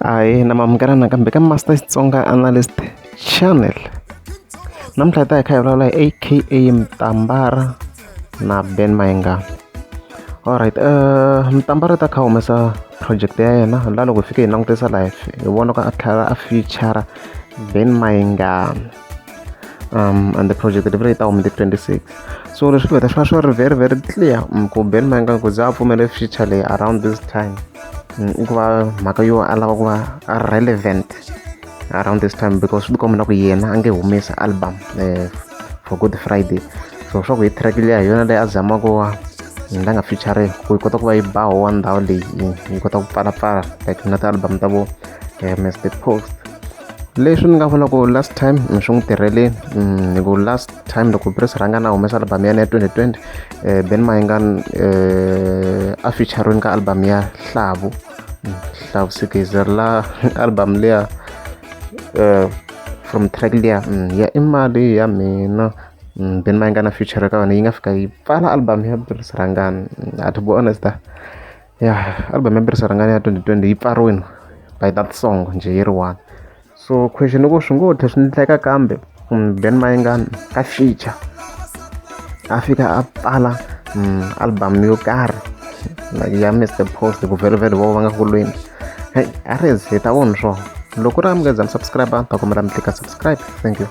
Ahee na mamukela nakambe ka Master Xitsonga Analyst Channel namuntlha hi ta hi kha hi vulavula hi A_K_A Mutambara na Ben Mayengani alright Mutambara u ta kha a humesa project ya yena laha loko hi fike hi langutisa laha hi vona ku a tlhela a feature Ben Mayengani and the project leyi yi ta huma hi 26 so leswi vheta swi va swi ri very very clear ku Ben Mayengani ku za a pfumele feature leyi around this time i ku va mhaka yo a lava ku va relevant around this time because swi tikomba na ku yena a nge humesi album for Good Friday so swa ku hi track liya hi yona leyi a zama ku va la nga feature ku yi kota ku va yi ba wa ndhawu leyi yi kota ku pfalapfala like na ti-album ta vo Mr Post leswi ni nga vula ku last time swi n'wi tirheleni hi ku last time loko Bruce Rhangani a humesa album ya yena ya 2020 Ben Mayengani a feature-weni ka album ya Hlavu Hlavu Sikizi la album liya from track liya ya i mali ya mina Ben Mayengani a feature ka yona yi nga fika yi pfala album ya Bruce Rhangani to be honest ya album ya Bruce Rhangani ya 2020 yi pfariwini by that song njhe yi ri one so question i ku swi ngo tlhe swi endleka kambe Ben Mayengani ka feature a fika a pfala album yo karhi like ya Mr Post ku vhele vhele vo va nga ku lweni hey a ri hi ta vona swona loko ri amukeza mi subscribe ta kombela mi tlika subscribe thank you.